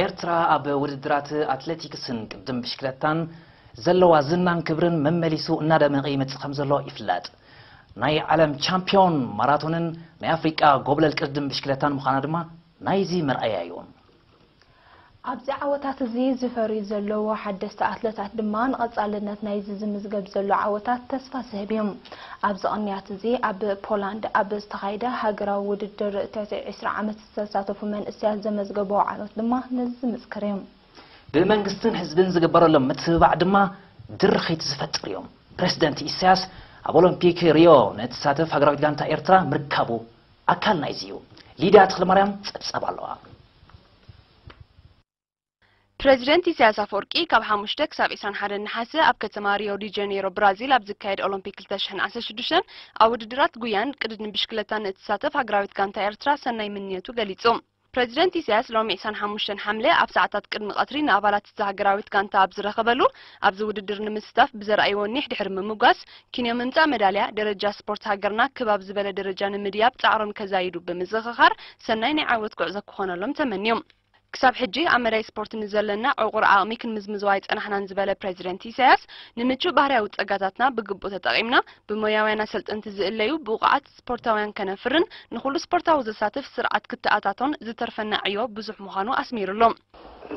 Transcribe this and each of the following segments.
ኤርትራ ኣብ ውድድራት ኣትሌቲክስን ቅድም ብሽክለታን ዘለዋ ዝናን ክብርን መመሊሱ እናደመቐ ይመጽእ ከም ዘሎ ይፍለጥ። ናይ ዓለም ቻምፒዮን ማራቶንን ናይ ኣፍሪቃ ጎብለል ቅድም ብሽክለታን ምዃና ድማ ናይዚ መርኣያ እዩ። ኣብዚ ዓወታት እዚ ዝፈርዩ ዘለዉ ሓደስቲ ኣትለታት ድማ ንቐጻልነት ናይዚ ዝምዝገብ ዘሎ ዓወታት ተስፋ ዝህብ እዩ። ኣብዚ ቅንያት እዚ ኣብ ፖላንድ ኣብ ዝተኻየደ ሃገራዊ ውድድር ትሕቲ ዕስራ ዓመት ዝተሳተፉ መንእሰያት ዘመዝገበዎ ዓወት ድማ ነዚ ዝምስክር እዩ። ብመንግስትን ህዝብን ዝግበረሎም ምትብባዕ ድማ ድርኺት ዝፈጥር እዮም። ፕሬዚደንት ኢሳያስ ኣብ ኦሎምፒክ ሪዮ ንእትሳተፍ ሃገራዊት ጋንታ ኤርትራ ምርካቡ ኣካል ናይዚ እዩ። ሊድያ ተኽለማርያም ጸብጻብ ኣለዋ። ፕሬዚደንት ኢሳያስ ኣፈወርቂ ካብ ሓሙሽተ ክሳብ ዕስራን ሓደን ነሓሰ ኣብ ከተማ ሪዮ ዲ ጀኔሮ ብራዚል ኣብ ዝካየድ ኦሎምፒክ ክልተ ሽሕን ዓሰርተ ሽዱሽተን ኣብ ውድድራት ጉያን ቅድድም ብሽክለታን ንእትሳተፍ ሃገራዊት ጋንታ ኤርትራ ሰናይ ምንየቱ ገሊጹ። ፕሬዚደንት ኢሳያስ ሎሚ ዕስራን ሓሙሽተን ሓምለ ኣብ ሰዓታት ቅድሚ ቀትሪ ንኣባላት እታ ሃገራዊት ጋንታ ኣብ ዝረኸበሉ፣ ኣብዚ ውድድር ንምስታፍ ብዘርኣይዎ ኒሕ ድሕሪ ምምጓስ፣ ኪንዮ ምምጻእ መዳልያ፣ ደረጃ ስፖርት ሃገርና ክብ ኣብ ዝበለ ደረጃ ንምድያብ ጻዕሮም ከዛይዱ ብምዝኽኻር፣ ሰናይ ናይ ዓወት ጉዕዞ ክኾነሎም ተመንዮም። ክሳብ ሕጂ ኣብ መዳይ ስፖርት ንዘለና ዕቑር ዓቕሚ ክንምዝምዞ ኣይጸናሕናን ዝበለ ፕሬዚደንት ኢሳያስ፣ ንምቹእ ባህርያዊ ጸጋታትና ብግቡእ ተጠቒምና፣ ብሞያውያን ኣሰልጠንቲ ዝእለዩ ብቑዓት ስፖርታውያን ከነፍርን ንኹሉ ስፖርታዊ ዘሳትፍ ስርዓት ክተኣታቶን ዝተርፈና ዕዮ ብዙሕ ምዃኑ ኣስሚሩሉ።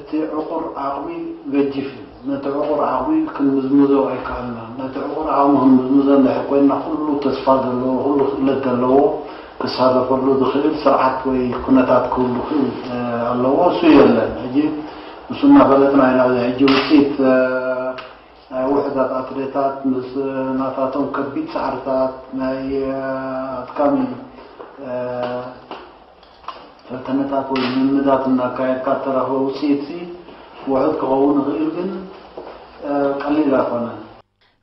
እቲ ዕቑር ዓቕሚ ገጂፍ እዩ። ነቲ ዕቑር ዓቕሚ ክንምዝምዞ ኣይከኣልናን። ነቲ ዕቑር ዓቕሚ ክንምዝምዞ እንድሕር ኮይንና፣ ኩሉ ተስፋ ዘለዎ፣ ኩሉ ክእለት ዘለዎ ክሳተፈሉ ዝኽእል ስርዓት ወይ ኩነታት ክህሉ ክእል ኣለዎ። እሱ የለን። ሕጂ ንሱ እናፈለጥና ኢና። እዚ ሕጂ ውፅኢት ናይ ውሑዳት ኣትሌታት ምስ ናታቶም ከቢድ ፃዕርታት፣ ናይ ኣድካሚ ፈተነታት ወይ ልምምዳት እናካየድካ እተረኽቦ ውፅኢትሲ ውሑድ ክኸውን ይኽእል፣ ግን ቀሊል ኣይኮነን።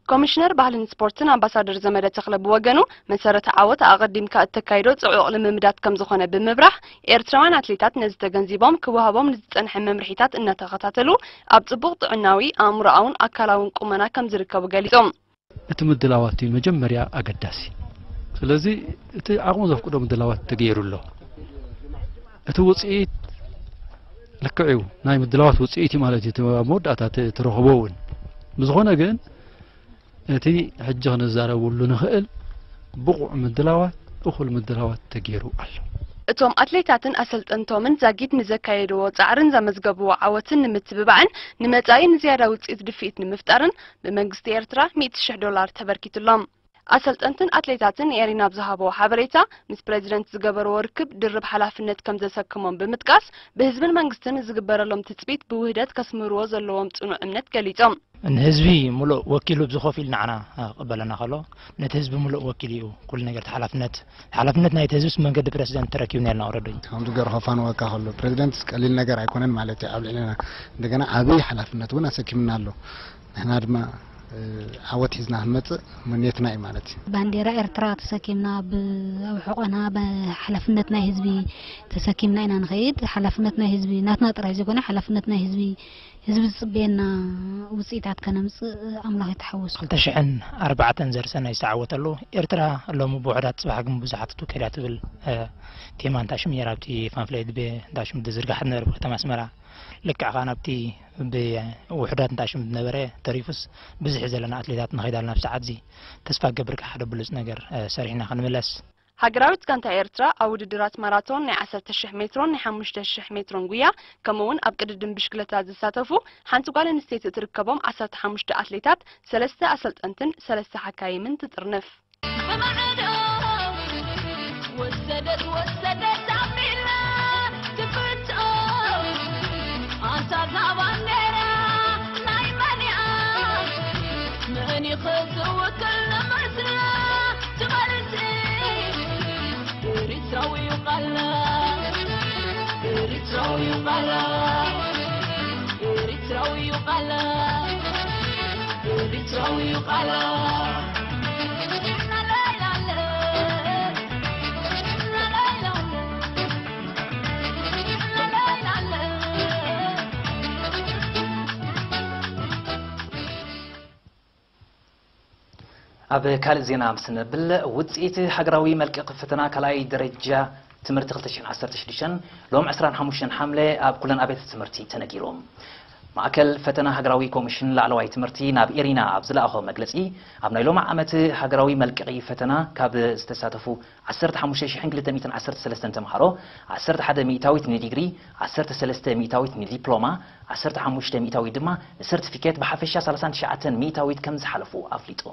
ኮሚሽነር ባህልን ስፖርትን ኣምባሳደር ዘመደ ተኽለ ብወገኑ፣ መሰረተ ዓወት ኣቐዲምካ እተካይዶ ጽዑቕ ልምምዳት ከም ዝኾነ ብምብራህ፣ ኤርትራውያን ኣትሌታት ነዚ ተገንዚቦም ክወሃቦም ንዝጸንሐ መምርሒታት እናተኸታተሉ ኣብ ጽቡቕ ጥዕናዊ፣ ኣእምሮኣውን ኣካላውን ቁመና ከም ዝርከቡ ገሊጾም። እቲ ምድላዋት እዩ መጀመርያ ኣገዳሲ። ስለዚ እቲ ዓቕሙ ዘፍቅዶ ምድላዋት ተገይሩ ኣሎ። እቲ ውፅኢት ልክዕ እዩ፣ ናይ ምድላዋት ውፅኢት እዩ ማለት እዩ። እቲ ኣብ መወዳእታ እቲ ትረኽቦ እውን ብዝኾነ ግን እቲ ሕጂ ክንዛረብሉ ንኽእል ብቑዕ ምድላዋት፣ እኹል ምድላዋት ተገይሩ ኣሎ። እቶም ኣትሌታትን ኣሰልጠንቶምን ዛጊድ ንዘካየድዎ ጻዕርን ዘመዝገብዎ ዓወትን ንምትብባዕን ንመጻኢ ንዝያዳ ውጽኢት ድፍኢት ንምፍጣርን ብመንግስቲ ኤርትራ ሚእቲ ሽሕ ዶላር ተበርኪቱሎም። ኣሰልጠንትን ኣትሌታትን ንኤሪና ብዝሃብዎ ሓበሬታ፣ ምስ ፕረዚደንት ዝገበርዎ ርክብ ድርብ ሓላፍነት ከም ዘሰክሞም ብምጥቃስ፣ ብህዝብን መንግስትን ዝግበረሎም ትጽቢት ብውህደት ከስምርዎ ዘለዎም ጽኑዕ እምነት ገሊጾም። ንህዝቢ ሙሉእ ወኪሉ ኣብዚ ኮፍ ኢሉ ንዓና ክቕበለና ከሎ፣ ነቲ ህዝቢ ሙሉእ ወኪሉ እዩ ኩሉ ነገር፣ እቲ ሓላፍነት፣ ሓላፍነት ናይቲ ህዝብስ ብመንገዲ ፕረሲደንት ተረኪቡ ነርና ኦረዲ። ከምዚ ገይሩ ከፋንወካ ከሎ፣ ፕረዚደንትስ ቀሊል ነገር ኣይኮነን ማለት እዩ ኣብ ልዕሌና። እንደገና ዓብዪ ሓላፍነት እውን ኣሰኪምና ኣሎ። ንሕና ድማ ዓወት ሒዝና ክንመጽእ ምንየትና እዩ ማለት እዩ። ባንዴራ ኤርትራ ተሰኪምና ኣብ ኣብ ሕቖና ሓላፍነት ናይ ህዝቢ ተሰኪምና ኢና ንኸይድ። ሓላፍነት ናይ ህዝቢ ናትና ጥራይ ዘይኮነ ሓላፍነት ናይ ህዝቢ ህዝቢ ዝጽበየና ውጽኢታት ከነምጽእ ኣምላኽ ይተሓወሶ። ክልተ ሽሕን ኣርባዕተን ዘርሰናይ ዝተዓወተሉ ኤርትራ ሎሚ ብውሑዳት ጽባሕ ግን ብዙሓት ትውክል እያ ትብል ቴማ እንታሽም ነይራ ኣብቲ ፓምፍሌት ብእንታሽም ዝዝርጋሕ ዝነበረ ብከተማ ኣስመራ። ልክዕ ከኣ ናብቲ ብውሑዳት እንታሽም ዝነበረ ተሪፉስ ብዝሒ ዘለና ኣትሌታት ንኸይድ ኣለና ኣብ ሰዓት እዚ። ተስፋ እገብር ከኣ ሓደ ብሉጽ ነገር ሰሪሕና ክንምለስ። ሃገራዊት ጋንታ ኤርትራ ኣብ ውድድራት ማራቶን ናይ ዓሰርተ ሽሕ ሜትሮን ናይ ሓሙሽተ ሽሕ ሜትሮን ጉያ ከምኡ'ውን ኣብ ቅድድም ብሽክለታ ዝሳተፉ ሓንቲ ጓል ኣንስተይቲ እትርከቦም ዓሰርተ ሓሙሽተ ኣትሌታት ሰለስተ ኣሰልጠንትን ሰለስተ ሓካይምን ትጥርንፍ። ብማዕዶ ወሰደት ወሰደት ኣቢላ ትፍቶ ኣንታ እዛ ባንዴራ ናይ መን እያ? መን እዩ ዝውክል ንመርትራ ትበልጽ ኤሪትራዊ እዩ ቃላ ኤሪትራዊ እዩ ቃላ ኤሪትራዊ እዩ ቃላ ኤሪትራዊ እዩ ቃላ ኣብ ካልእ ዜና ምስ ነብል፣ ውጽኢት ሃገራዊ መልቀቂ ፈተና ካልኣይ ደረጃ ትምህርቲ ክልተ ሽሕን ዓሰርተ ሽዱሽተን ሎም ዕስራን ሓሙሽተን ሓምለ ኣብ ኩለን ኣብያተ ትምህርቲ ተነጊሩ። ማእከል ፈተና ሃገራዊ ኮሚሽን ላዕለዋይ ትምህርቲ ናብ ኤሪና ኣብ ዝለኣኾ መግለጺ፣ ኣብ ናይ ሎሚ ዓመት ሃገራዊ መልቀቒ ፈተና ካብ ዝተሳተፉ ዓሰርተ ሓሙሽተ ሽሕን ክልተ ሚእትን ዓሰርተ ሰለስተን ተምሃሮ፣ ዓሰርተ ሓደ ሚእታዊት ንዲግሪ፣ ዓሰርተ ሰለስተ ሚእታዊት ንዲፕሎማ፣ ዓሰርተ ሓሙሽተ ሚእታዊት ድማ ንሰርቲፊኬት፣ ብሓፈሻ ሰላሳን ትሽዓተን ሚእታዊት ከም ዝሓለፉ ኣፍሊጡ።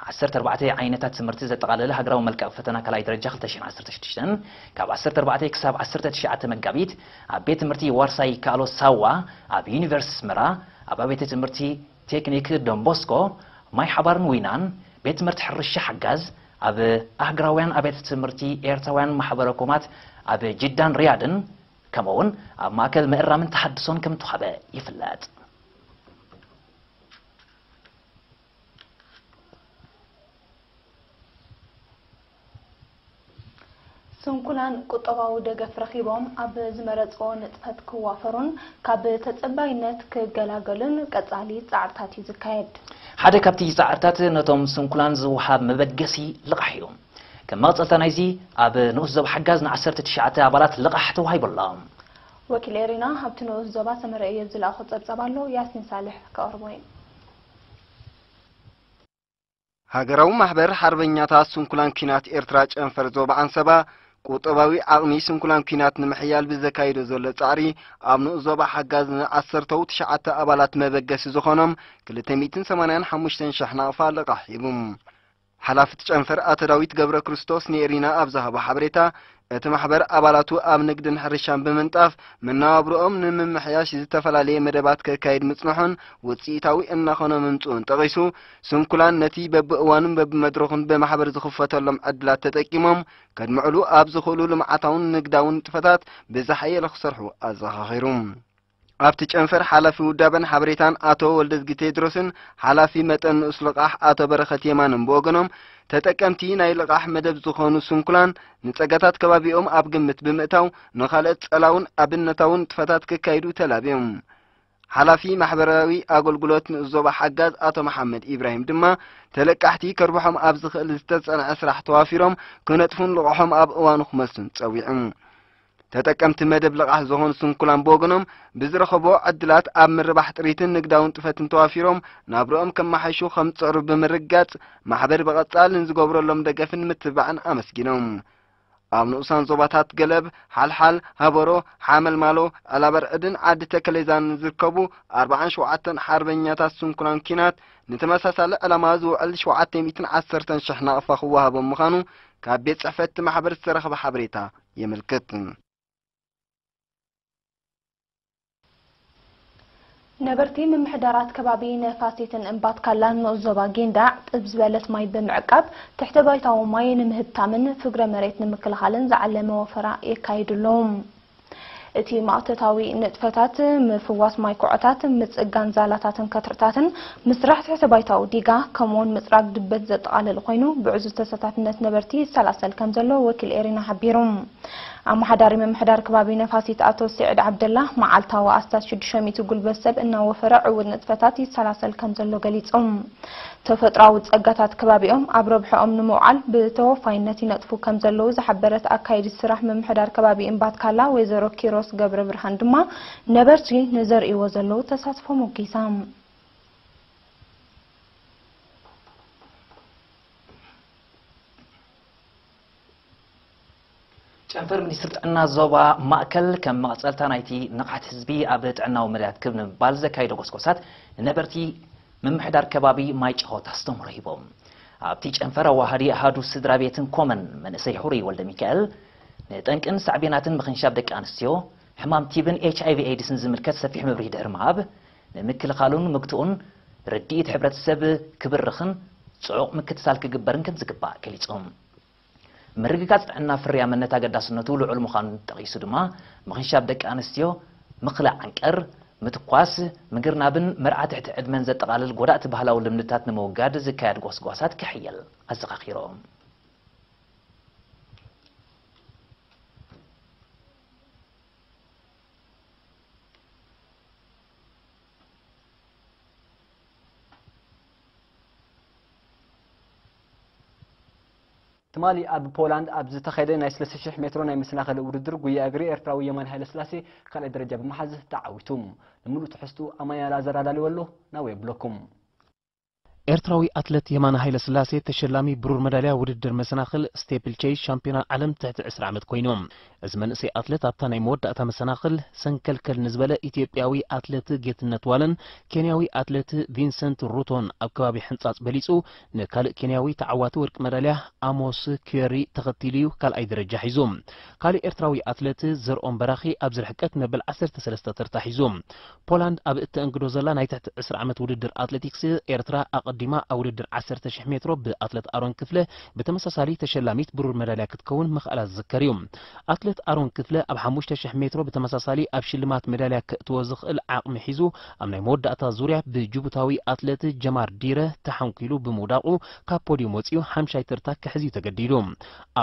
ዓሰርተ ኣርባዕተ ዓይነታት ትምህርቲ ዘጠቓለለ ሃገራዊ መልቀቕ ፈተና ካልኣይ ደረጃ ክልተ ሽሕን ዓሰርተ ሽዱሽተን ካብ ዓሰርተ ኣርባዕተ ክሳብ ዓሰርተ ትሽዓተ መጋቢት ኣብ ቤት ትምህርቲ ዋርሳይ ይከኣሎ ሳዋ፣ ኣብ ዩኒቨርሲቲ ኣስመራ፣ ኣብ ኣብያተ ትምህርቲ ቴክኒክ ዶንቦስኮ፣ ማይ ሓባርን ዊናን፣ ቤት ትምህርቲ ሕርሻ ሓጋዝ፣ ኣብ ኣህግራውያን ኣብያተ ትምህርቲ ኤርትራውያን ማሕበረ ኮማት ኣብ ጅዳን ሪያድን፣ ከምኡውን ኣብ ማእከል ምእራምን ተሃድሶን ከም ተዋህበ ይፍለጥ። ስንኩላን ቁጠባዊ ደገፍ ረኺቦም ኣብ ዝመረጽዎ ንጥፈት ክዋፈሩን ካብ ተጸባይነት ክገላገሉን ቀጻሊ ጻዕርታት እዩ ዝካየድ። ሓደ ካብቲ ጻዕርታት ነቶም ስንኩላን ዝወሃብ መበገሲ ልቓሕ እዩ። ከም መቐጸልታ ናይዚ፣ ኣብ ንኡስ ዞባ ሓጋዝ ን ዓሰርተ ትሽዓተ ኣባላት ልቓሕ ተዋሂቡ ኣሎ። ወኪል ኤሪና ኣብቲ ንኡስ ዞባ ሰመረ እዮብ ዝለኣኾ ጸብጻብ ኣሎ፣ ያስሚን ሳልሕ ከቕርቦ እዩ። ሃገራዊ ማሕበር ሓርበኛታት ስንኩላን ኲናት ኤርትራ ጨንፈር ዞባ ዓንሰባ፣ ቁጠባዊ ዓቕሚ ስንኩላን ኲናት ንምሕያል ብዘካይዶ ዘሎ ጻዕሪ፣ ኣብ ንኡስ ዞባ ሓጋዝ ን ዓሰርተው ትሽዓተ ኣባላት መበገሲ ዝኾኖም ክልተ ሚእትን ሰማንያን ሓሙሽተን ሽሕ ናቕፋ ልቓሕ ሂቡ። ሓላፊ እቲ ጨንፈር ኣቶ ዳዊት ገብረ ክርስቶስ ንኤሪና ኣብ ዝሃቦ ሓበሬታ፣ እቲ ማሕበር ኣባላቱ ኣብ ንግድን ሕርሻን ብምንጣፍ መነባብሮኦም ንምምሕያሽ ዝተፈላለየ መደባት ከካይድ ምጽንሑን ውጽኢታዊ እናኾነ ምምጽኡን ጠቒሱ፣ ስንኩላን ነቲ በብእዋኑን በብመድረኹን ብማሕበር ዝኽፈተሎም ዕድላት ተጠቂሞም ከድምዕሉ ኣብ ዝኽእሉ ልምዓታውን ንግዳውን ንጥፈታት ብዝሓየለ ክሰርሑ ኣዘኻኺሩ። ኣብቲ ጨንፈር ሓላፊ ውዳበን ሓበሬታን ኣቶ ወልደዝጊ ቴድሮስን ሓላፊ መጠን ንኡስ ልቓሕ ኣቶ በረኸት የማነን ብወገኖም፣ ተጠቀምቲ ናይ ልቓሕ መደብ ዝኾኑ ስንኩላን ንጸጋታት ከባቢኦም ኣብ ግምት ብምእታው ንኻልኦት ጸላውን ኣብነታውን ንጥፈታት ክካይዱ ተላብዮም። ሓላፊ ማሕበራዊ ኣገልግሎት ንኡስ ዞባ ሓጋዝ ኣቶ መሓመድ ኢብራሂም ድማ፣ ተለቃሕቲ ከርብሖም ኣብ ዝኽእል ዝተጸንዐ ስራሕ ተዋፊሮም ክነጥፉን ልቓሖም ኣብ እዋኑ ክመልሱን ጸዊዑ። ተጠቀምቲ መደብ ልቓሕ ዝኾኑ ስንኩላን ብወገኖም፣ ብዝረኸቦ ዕድላት ኣብ ምርባሕ ጥሪትን ንግዳውን ጥፈትን ተዋፊሮም ናብርኦም ከመሓይሹ ከም ዝጽዕሩ ብምርግጋጽ፣ ማሕበር ብቐጻል ንዝገብረሎም ደገፍን ምትብባዕን ኣመስጊኖም። ኣብ ንኡሳን ዞባታት ገለብ፣ ሓልሓል፣ ሃበሮ፣ ሓመልማሎ፣ ዕላበርዕድን ዓዲ ተከሌዛን ዝርከቡ ኣርባዓን ሸውዓተን ሓርበኛታት ስንኩላን ኲናት ንተመሳሳሊ ዕላማ ዝውዕል ሸውዓተ ሚእትን ዓሰርተን ሽሕ ናቕፋ ክወሃቦም ምዃኑ ካብ ቤት ጽሕፈት እቲ ማሕበር ዝተረኽበ ሓበሬታ የመልክት። ነበርቲ ምምሕዳራት ከባቢ ነፋሲትን እምባትካላን ንኡስ ዞባ ጊንዳዕ ጥብ ዝበለት ማይ ብምዕቃብ ትሕተ ባይታዊ ማይ ንምህብታምን ፍግረ መሬት ንምክልኻልን ዝዓለመ ወፈራ የካይዱ ኣለዉ። እቲ ማእቶታዊ ንጥፈታት ምፍዋስ ማይ ኩዖታት፣ ምጽጋን ዛላታትን ከትርታትን፣ ምስራሕ ትሕተ ባይታዊ ዲጋ፣ ከምኡውን ምጽራግ ድበት ዘጠቓለለ ኮይኑ፣ ብዕዙዝ ተሳታፍነት ነበርቲ ይሰላሰል ከም ዘሎ ወኪል ኤሪና ሓቢሩ። ኣመሓዳሪ ምምሕዳር ከባቢ ነፋሲት ኣቶ ስዒድ ዓብደላ፣ መዓልታዊ ኣስታት ሽዱሽተ ሚእቲ ጉልበት ሰብ እናወፈረ ዕዉት ንጥፈታት ይሰላሰል ከም ዘሎ ገሊጾም። ተፈጥሮኣዊ ጸጋታት ከባቢኦም ኣብ ረብሐኦም ንምውዓል ብተወፋይነት ይነጥፉ ከም ዘለዉ ዝሓበረት ኣካይዲት ስራሕ ምምሕዳር ከባቢ እምባትካላ ወይዘሮ ኪሮስ ገብረ ብርሃን ድማ፣ ነበርቲ ንዘርእይዎ ዘለዉ ተሳትፎ ሞጊሳ። ጨንፈር ሚኒስትሪ ጥዕና ዞባ ማእከል ከም መቐጸልታ ናይቲ ንቕሓት ህዝቢ ኣብ ጥዕናዊ መዳያት ክብ ንምባል ዘካየዶ ጎስጎሳት ንነበርቲ ምምሕዳር ከባቢ ማይ ጨኾት ኣስተምህሮ ሂቦም። ኣብቲ ጨንፈር ኣዋሃዲ ኣሃዱ ስድራ ቤትን ኮመን መንእሰይ ሕሩይ ወልደ ሚካኤል ንጠንቅን ሳዕቤናትን ምኽንሻብ ደቂ ኣንስትዮ፣ ሕማም ቲብን ኤች ኣይ ቪ ኤድስን ዝምልከት ሰፊሕ መብርሂ ድሕሪ ምሃብ፣ ንምክልኻሉን ምግትኡን ርድኢት ሕብረተሰብ ክብርኽን ጽዑቕ ምክትታል ክግበርን ከም ዝግባእ ገሊጾም። ምርግጋጽ ጥዕና ፍርያምነት ኣገዳስነቱ ልዑል ምዃኑ ጠቒሱ ድማ፣ ምኽንሻብ ደቂ ኣንስትዮ፣ ምኽላእ ዓንቀር፣ ምትኳስ፣ ምግርናብን መርዓ ትሕቲ ዕድመን ዘጠቓልል ጎዳእቲ ባህላዊ ልምድታት ንምውጋድ ዝካየድ ጎስጓሳት ክሕየል ኣዘኻኺሮም። ትማሊ ኣብ ፖላንድ ኣብ ዝተኻየደ ናይ ሰለስተ ሽሕ ሜትሮ ናይ መሰናኸሊ ውድድር ጉያ እግሪ፣ ኤርትራዊ የማነ ሃይለስላሴ ካልኣይ ደረጃ ብምሓዝ ተዓዊቱ። ንምሉእ ትሕዝቱ ኣማያ ላዘር ኣዳልዎ ኣሎ፣ ናብ የብለኩም። ኤርትራዊ ኣትለት የማነ ሃይለስላሴ ተሸላሚ ብሩር መዳልያ ውድድር መሰናኽል ስቴፕል ቼዝ ሻምፒዮና ዓለም ትሕቲ ዕስራ ዓመት ኮይኑ። እዚ መንእሰይ ኣትለት ኣብታ ናይ መወዳእታ መሰናኽል ሰንከልከል ንዝበለ ኢትዮጵያዊ ኣትለት ጌትነት ዋለን ኬንያዊ ኣትለት ቪንሰንት ሩቶን ኣብ ከባቢ ሕንጻጽ በሊጹ፣ ንካልእ ኬንያዊ ተዓዋቲ ወርቂ መዳልያ ኣሞስ ኪዮሪ ተኸቲሉ እዩ ካልኣይ ደረጃ ሒዙ። ካልእ ኤርትራዊ ኣትለት ዘርኦም በራኺ ኣብዚ ርሕቀት መበል ዓሰርተ ሰለስተ ተርታ ሒዙ። ፖላንድ ኣብ እተእንግዶ ዘላ ናይ ትሕቲ ዕስራ ዓመት ውድድር ኣትሌቲክስ፣ ኤርትራ ኣቐዲማ ኣብ ውድድር ዓሰርተ ሽሕ ሜትሮ ብኣትለት ኣሮን ክፍለ ብተመሳሳሊ ተሸላሚት ብሩር መዳልያ ክትከውን ምኽኣላ ዝዝከር እዩ። ኣትለት ኣሮን ክፍለ ኣብ ሓሙሽተ ሽሕ ሜትሮ ብተመሳሳሊ ኣብ ሽልማት መዳልያ ከእትዎ ዝኽእል ዓቕሚ ሒዙ ኣብ ናይ መወዳእታ ዙርያ ብጅቡታዊ ኣትለት ጀማር ዲረ ተሓንኲሉ ብምውዳቑ ካብ ፖድዩም ወጺኡ ሓምሻይ ተርታ ክሕዝ እዩ ተገዲዱ።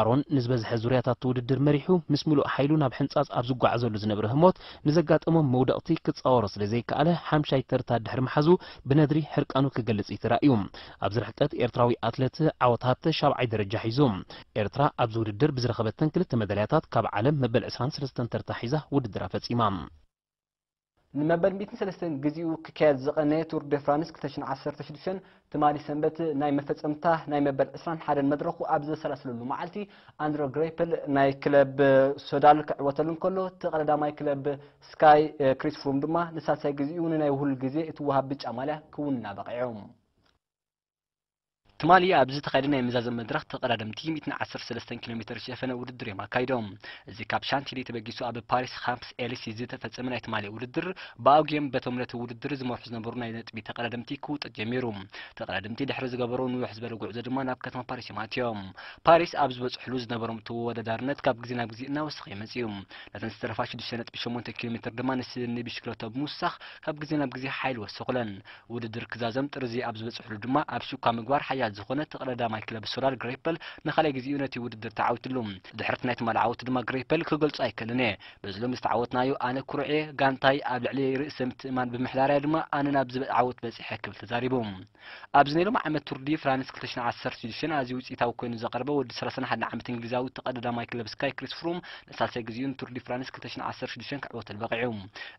ኣሮን ንዝበዝሐ ዙርያታት ውድድር መሪሑ ምስ ምሉእ ሓይሉ ናብ ሕንጻጽ ኣብ ዝጓዓዘሉ ዝነበረ ህሞት ንዘጋጠሞም መውደቕቲ ክጻወሮ ስለ ዘይከኣለ ሓምሻይ ተርታ ድሕሪ ምሓዙ ብነድሪ ሕርቃኑ ክገልጽ እዩ ተራእዩ። ኣብዚ ርሕቀት ኤርትራዊ ኣትለት ዓወት ሃብተ ሻብዓይ ደረጃ ሒዙ። ኤርትራ ኣብዚ ውድድር ብዝረኸበተን ክልተ መዳልያታት ካብ ዓለም መበል ዕስራን ሰለስተን ተርታ ሒዛ ውድድራ ፈጺማ። ንመበል ሚእትን ሰለስተን ግዜኡ ክካየድ ዝቐነየ ቱር ደ ፍራንስ ክልተ ሽሕን ዓሰርተ ሽዱሽተን ትማሊ ሰንበት ናይ መፈጸምታ ናይ መበል ዕስራን ሓደን መድረኹ ኣብ ዘሰላስለሉ መዓልቲ፣ ኣንድሮ ግሬፐል ናይ ክለብ ሶዳል ክዕወተሉ እንከሎ፣ እቲ ቀዳማይ ክለብ ስካይ ክሪስ ፍሩም ድማ ንሳልሳይ ግዜኡ ንናይ ውህሉል ግዜ እቲ ወሃብ ብጫ ማልያ ክውንና በቒዑ። ትማሊ ኣብ ዝተኻየደ ናይ መዛዘሚ መድረኽ ተቐዳደምቲ ሚእትን ዓሰርተ ሰለስተን ኪሎ ሜትር ዝሸፈነ ውድድር እዮም ኣካይዶም። እዚ ካብ ሻንቲሊ ተበጊሱ ኣብ ፓሪስ ኻምፕስ ኤሊሲዝ ዝተፈጸመ ናይ ትማሊ ውድድር ብኣጉየም በቶም ነቲ ውድድር ዝመርሑ ዝነበሩ ናይ ነጥቢ ተቐዳደምቲ ክውጠጥ ጀሚሩ። ተቐዳደምቲ ድሕሪ ዝገበሩ ንውሕ ዝበለ ጉዕዞ ድማ ናብ ከተማ ፓሪስ እዮም ኣትዮም። ፓሪስ ኣብ ዝበጽሕሉ ዝነበሮም ተወዳዳርነት ካብ ግዜ ናብ ግዜ እናወሰኸ እዩ መጺኡ። ነተን ዝተረፋ ሽዱሽተ ነጥቢ ሸሞንተ ኪሎ ሜትር ድማ ንስኒ ብሽክለቶ ብምውሳኽ ካብ ግዜ ናብ ግዜ ሓይሊ ወሰኹለን። ውድድር ክዛዘም ጥርዚ ኣብ ዝበጽሕሉ ድማ ኣብ ሹካ ምግባር ሓያል ዝኾነ እቲ ቀዳማይ ክለብ ሶዳል ግሬፐል ንኻልኣይ ግዜኡ ነቲ ውድድር ተዓዊትሉ። ድሕሪ እቲ ናይ ትማሊ ዓወት ድማ ግሬፐል ክገልጾ ኣይክእልን እየ። በዚ ሎሚ ዝተዓወትናዮ ኣነ ኩሩዕ እየ። ጋንታይ ኣብ ልዕሊ ርእሰ ምትእማን ብምሕዳርያ ድማ ኣነ ናብዚ ዓወት በጺሐ ክብል ተዛሪቡ። ኣብዚ ናይ ሎሚ ዓመት ቱር ዲ ፍራንስ ክልተ ሽሕን ዓሰርተ ሽዱሽተን ኣዝዩ ውጽኢታዊ ኮይኑ ዝቐረበ ወዲ ሰላሳን ሓደን ዓመት እንግሊዛዊ እቲ ቀዳማይ ክለብ ስካይ ክሪስ ፍሩም ንሳልሳይ ግዜኡ ንቱር ዲ ፍራንስ ክልተ ሽሕን ዓሰርተ ሽዱሽተን ክዕወተሉ በቒዑ።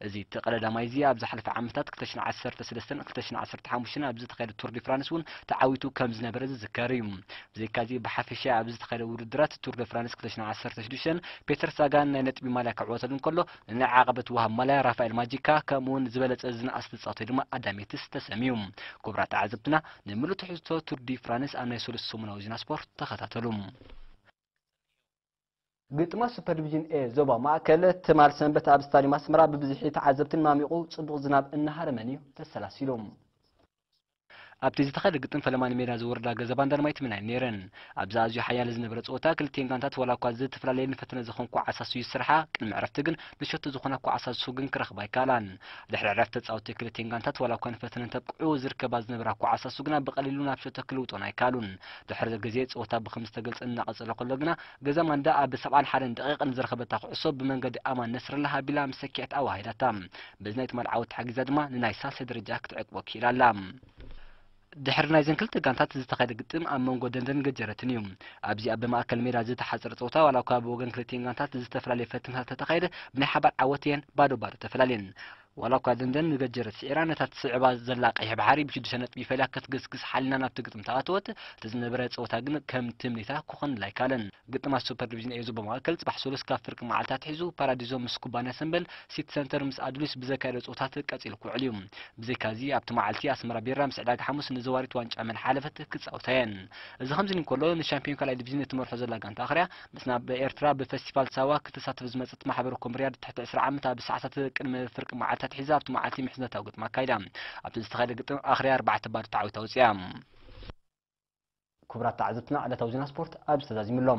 እዚ እቲ ቀዳማይ እዚ ኣብ ዝሓለፈ ዓመታት ክልተ ሽሕን ዓሰርተ ሰለስተን ክልተ ሽሕን ዓሰርተ ሓሙሽተን ኣብ ዝተኻየደ ቱር ዲ ፍራንስ እውን ተዓዊቱ ከም ዝነበረ ዝዝከር እዩ። ብዘይካዚ ብሓፈሻ ኣብ ዝተኻየደ ውድድራት ቱር ዲ ፍራንስ ክልተ ሽሕን ዓሰርተ ሽዱሽተን ፔተር ሳጋን ናይ ነጥቢ ማልያ ክዕወተሉ እንከሎ፣ ንናይ ዓቐበት ወሃብ ማልያ ራፋኤል ማጂካ ከምኡ እውን ዝበለጸ ዝነኣስ ተጻዋታይ ድማ ኣዳም የትስ ተሰምዩ። ክቡራት ተዓዘብትና፣ ንምሉእ ትሕዝቶ ቱር ዲ ፍራንስ ኣብ ናይ ሰለስተ ሰሙናዊ ዜና ስፖርት ተኸታተሉ። ግጥማት ሱፐር ዲቪዥን ኤ ዞባ ማእከል ትማል ሰንበት ኣብ ስታዲየም ኣስመራ ብብዝሒ ተዓዘብትን ማሚቑ ጽቡቕ ዝናብ እናሃረመን እዩ ተሰላሲሉ። ኣብቲ ዝተኻየደ ግጥም ፈለማ ንሜዳ ዝወርዳ ገዛባ እንዳርማይት ምናይ ነይረን። ኣብዚ ኣዝዩ ሓያል ዝነበረ ጸወታ ክልቲኤን ጋንታት ዋላ እኳ ዝተፈላለየን ፈተነ ዝኾን ኳዕሳሱ ይስርሓ፣ ቅድሚ ዕረፍቲ ግን ንሸቶ ዝኾና ኳዕሳሱ ግን ክረኽባ ኣይከኣላን። ድሕሪ ዕረፍቲ ተጻወትቲ ክልቲኤን ጋንታት ዋላ እኳ ንፈተነ እንተብቅዑ ዝርከባ ዝነበራ ኳዕሳሱ ግና ብቐሊሉ ናብ ሸቶ ክልውጦን ኣይከኣሉን። ድሕሪ ግዜ ጸወታ ብኸም ዝተገልጸ እናቐጸለ ከሎ ግና ገዛባ እንዳ ኣብ ሰብዓን ሓደን ደቂቕን ዝረኸበታ ኩዕሶ ብመንገዲ ኣማን ነስረላ ሃቢላ ምስ ሰኪዐት ኣዋሂዳታ። በዚ ናይ ትማል ዓወት ተሓጊዛ ድማ ንናይ ሳልሳይ ደረጃ ክትዕቅቦ ክኢላ ኣላ። ድሕሪ ናይዘን ክልተ ጋንታት ዝተኻየደ ግጥም ኣብ መንጎ ደንደን ገጀረትን እዩ። ኣብዚ ኣብ ማእከል ሜዳ ዝተሓጸረ ጸወታ ዋላ እኳ ብወገን ክልቲኤን ጋንታት ዝተፈላለየ ፈተነታት ተተኻየደ፣ ብናይ ሓባር ዓወት እየን ባዶ ባዶ ተፈላልየን። ዋላ እኳ ደንደን ንገጀረት ስዒራ ነታ ትስዕባ ዘላ ቀይሕ ባሕሪ ብሽዱሽተ ነጥቢ ፈልያ ክትግስግስ ሓሊና ናብቲ ግጥም ተኣተወት፣ እቲ ዝነበረ ጸወታ ግን ከም ትምኒታ ክኾነላ ኣይከኣለን። ግጥማት ሱፐር ዲቪዥን ኤ ዞባ ማእከል ጽባሕ ሰሉስ ካብ ፍርቂ መዓልቲ ኣትሒዙ ፓራዲዞ ምስ ኩባንያ ሰምበል፣ ሲቲ ሰንተር ምስ ኣዱሊስ ብዘካየዶ ጸወታት ቀጺሉ ክውዕል እዩ። ብዘይካዚ ኣብቲ መዓልቲ ኣስመራ ቢራ ምስ ዕዳጋ ሓሙስ ንዘዋሪት ዋንጫ መልሓለፈት ክጻወታ እየን። እዚ ከምዚ እንከሎ ንሻምፒዮን ካልኣይ ዲቪዥን እትመርሖ ዘላ ጋንታ ኣኽርያ ምስ ናብ ኤርትራ ብፈስቲቫል ሳዋ ክትሳተፍ ዝመጸት ማሕበረ ኮም ሪያድ ትሕቲ ዕስራ ዓመት ኣብ ሰዓታት ቅድሚ ፍርቂ መዓልቲ ኣትሒዛ ኣብቲ መዓልቲ ምሕዝነታዊ ግጥም ኣካይዳ። ኣብቲ ዝተኻየደ ግጥም ኣኽርያ ኣርባዕተ ባዶ ተዓዊታ ወጺኣ። ክቡራት ተዓዘብትና፣ ዕለታዊ ዜና ስፖርት ኣብዚ ተዛዚሙ ኣሎ።